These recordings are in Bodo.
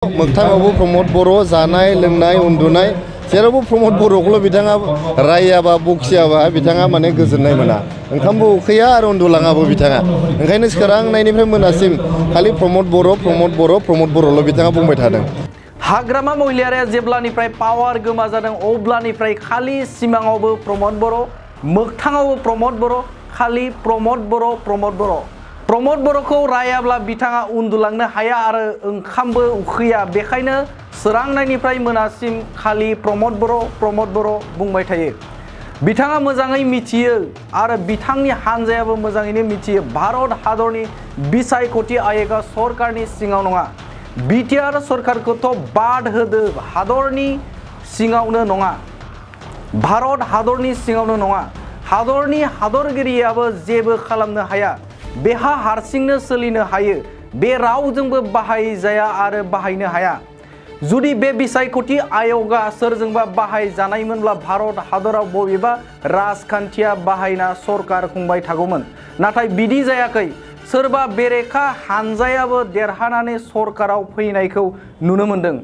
मोगथाङावबो प्रमद बर' जानाय लोंनाय उन्दुनाय जेरावबो प्रमद बर'खौल' बिथाङा रायाबा बखियाबा बिथाङा माने गोजोननाय मोना ओंखामबो उखैया आरो उन्दुलाङाबो बिथाङा ओंखायनो सोरांनायनिफ्राय मोनासिम खालि प्रमद बर'ल' बिथाङा बुंबाय थादों। हाग्रामा महिलारिया जेब्लानिफ्राय पावार गोमा जादों अब्लानिफ्राय खालि सिमाङावबो प्रमद बर' मोगथाङावबो प्रमद बर' खालि प्रमद बर'। प्रमद बर'खौ रायाब्ला बिथाङा उन्दुलांनो हाया आरो ओंखामबो उखैया बेखायनो सोरांनायनिफ्राय मोनासिम खालि प्रमद बर' बुंबाय थायो। बिथाङा मोजाङै मिथियो आरो बिथांनि हानजायाबो मोजाङैनो मिथियो भारत हादरनि बिसायख'थि आय'गा सरकारनि सिङाव नङा। बिटिआर सरकारखौथ' बाद होदो हादरनि सिङावनो नङा भारत हादरनि सिङावनो नङा हादरनि हादरगिरियाबो जेबो खालामनो हाया बेहा हारसिंनो सोलिनो हायो बे रावजोंबो बाहायजाया आरो बाहायनो हाया। जुदि बे बिसायख'थि आय'गा सोरजोंबा बाहायजानायमोनब्ला भारत हादराव बबेबा राजखान्थिया बाहायना सरकार खुंबाय थागौमोन नाथाय बिदि जायाखै। सोरबा बेरेखा हानजायाबो देरहानानै सरकाराव फैनायखौ नुनो मोनदों।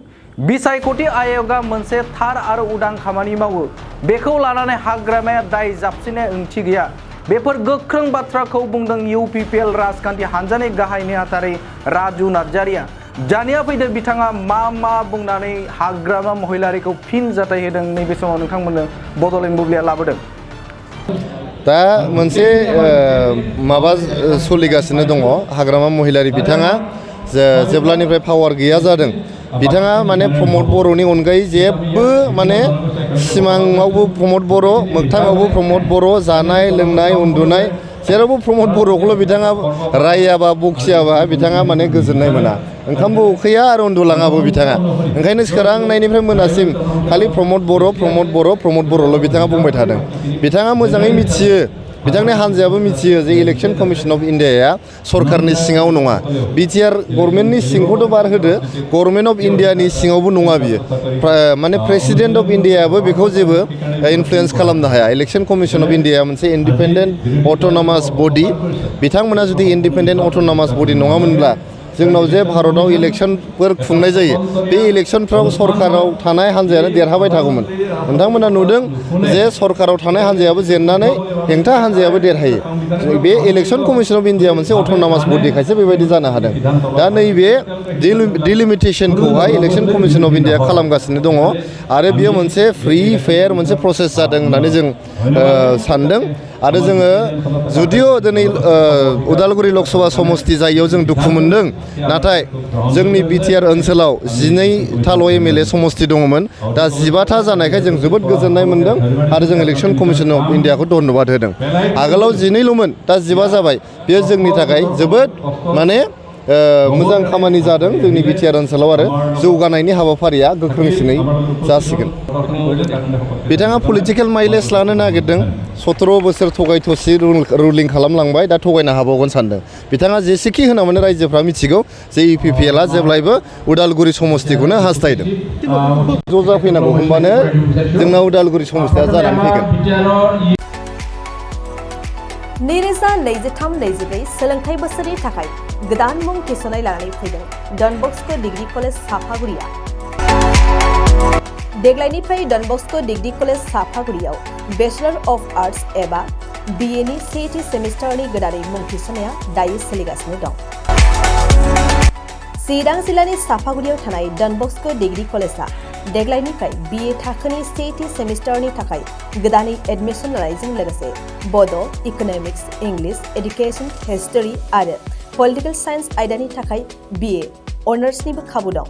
बिसायख'थि आय'गा मोनसे थार आरो उदां खामानि मावो बेखौ लानानै हाग्रामाया दाय जाबसिननाय ओंथि गैया। बेफोर गोख्रों बाथ्राखौ बुंदों इउपिपिएल राजखान्थि हानजानि गाहाय नेहाथारि राजु नार्जारिया। दानिया फैदो बिथाङा मा बुंनानै हाग्रामा महिलारिखौ फिन जाथाय होदों नैबे समाव नोंथांमोननो बड'लेण्ड बुब्लिया लाबोदों। दा मोनसे माबा सोलिगासिनो दङ हाग्रामा महिलारि बिथाङा जेब्लानिफ्राय पावार गैया जादों बिथाङा माने प्रमद बर'नि अनगायै जेबो माने सिमाङावबो प्रमद बर' मोगथाङावबो प्रमद बर' जानाय लोंनाय उन्दुनाय जेरावबो प्रमद बर'खौल' बिथाङा रायाबा बखियाबा बिथाङा माने गोजोननाय मोना ओंखामबो उखैया आरो उन्दुलाङाबो बिथाङा ओंखायनो सोरांनायनिफ्राय मोनासिम खालि प्रमद बर'ल' बिथाङा बुंबाय थादों। बिथाङा मोजाङै मिथियो बिथांनि हानजायाबो मिथियो जे इलेक्शन कमिशन अफ इन्डियाया सरकारनि सिङाव नङा। बिटिआर गभर्नमेन्टनि सिंखौथ' बार होदो गभर्नमेन्ट अफ इन्डियानि सिङावबो नङा बियो माने प्रेसिडेन्ट अफ इन्डियायाबो बेखौ जेबो इनफ्लुयेन्स खालामनो हाया। इलेक्शन कमिशन अफ इन्डिया मोनसे इन्डिपेन्डेन्ट अट'नमास बडि बिथांमोना जुदि इन्डिपेन्डेन्ट अट'नमास बडि नङामोनब्ला जोंनाव जे भारताव इलेक्शनफोर खुंनाय जायो बे इलेक्शनफ्राव सरकाराव थानाय हानजायानो देरहाबाय थागौमोन। नोंथांमोना नुदों जे सरकाराव थानाय हानजायाबो जेननानै हेंथा हानजायाबो देरहायो। बे इलेक्शन कमिशन अफ इन्डिया मोनसे अट'नमास बडिखायसो बेबायदि जानो हादों। दा नैबे डिलिमिटेसनखौहाय इलेक्शन कमिशन अफ इन्डिया खालामगासिनो दङ आरो बियो मोनसे फ्रि फेयार मोनसे प्रसेस जादों होननानै जों सानदों आरो जोङो जुदिअ दिनै उदालगुरि लकसभा समस्ति जायैयाव जों दुखु मोनदों नाथाय जोंनि बिटिआर ओनसोलाव 12थाल' एमएलए समस्ति दङमोन दा 12था जानायखाय जों जोबोद गोजोननाय मोनदों आरो जों इलेक्शन कमिशन अफ इन्डियाखौ धन्यबाद होदों। आगोलाव 12ल'मोन दा 12 जाबाय बेयो जोंनि थाखाय जोबोद माने मोजां खामानि जादों जोंनि बिटिआर ओनसोलाव आरो जौगानायनि हाबाफारिया गोख्रोंसिनै जासिगोन। बिथाङा पलिटिकेल माइलेज लानो नागिरदों 17 बोसोर थगाय थसि रुलिं खालामलांबाय दा थगायनो हाबावगोन सानदों। बिथाङा जेसेखि होना माने रायजोफ्रा मिथिगौ जे इउपिपिएलआ जेब्लायबो उदालगुरि समस्तिखौनो हास्थायदों। ज' जाफैनांगौ होमबानो जोंना उदालगुरि समस्तिया जानानै फैगोन। 2023-24 सोलोंथाइ बोसोरनि थाखाय गोदान मुं थिसननाय लानानै फैदों डन बस्क' डिग्री कलेज साफागुरिया। देग्लायनिफ्राय डन बस्क' डिग्री कलेज साफागुरियाव बेचलर अफ आर्ट्स एबा बिएनि सेथि सेमिस्टारनि गोदानै मुं थिसननाया दायो सोलिगासिनो दं। चिरां जिल्लानि साफागुरियाव थानाय डन बस्क' डिग्री कलेजआ देग्लायनिफ्राय बिए थाखोनि सेथि सेमिस्टारनि थाखाय गोदानै एडमिशन लानायजों लोगोसे बड', इक'नमिक्स, इंलिश, एडुकेशन, हिस्टरी आरो पलिटिकल साइन्स आयदानि थाखाय बिए अनार्सनिबो खाबु दं।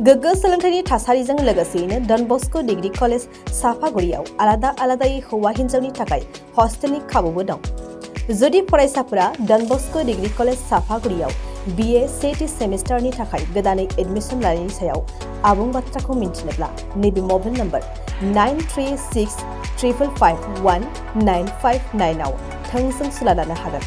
गोग्गो सोलोंथाइनि थासारिजों लोगोसेयैनो डन बस्क' डिग्री कलेज साफागुरियाव आलादायै हौवा हिन्जावनि थाखाय हस्टेलनि खाबुबो दं। जुदि फरायसाफोरा डन बस्क' डिग्री कलेज साफागुरियाव बिए सेथि सेमिस्टारनि थाखाय गोदानै एडमिशन लानायनि सायाव आबुं बाथ्राखौ मिन्थिनोब्ला नैबे मबाइल नम्बर 9365519559 आव थोंजों सुला लानो हागोन।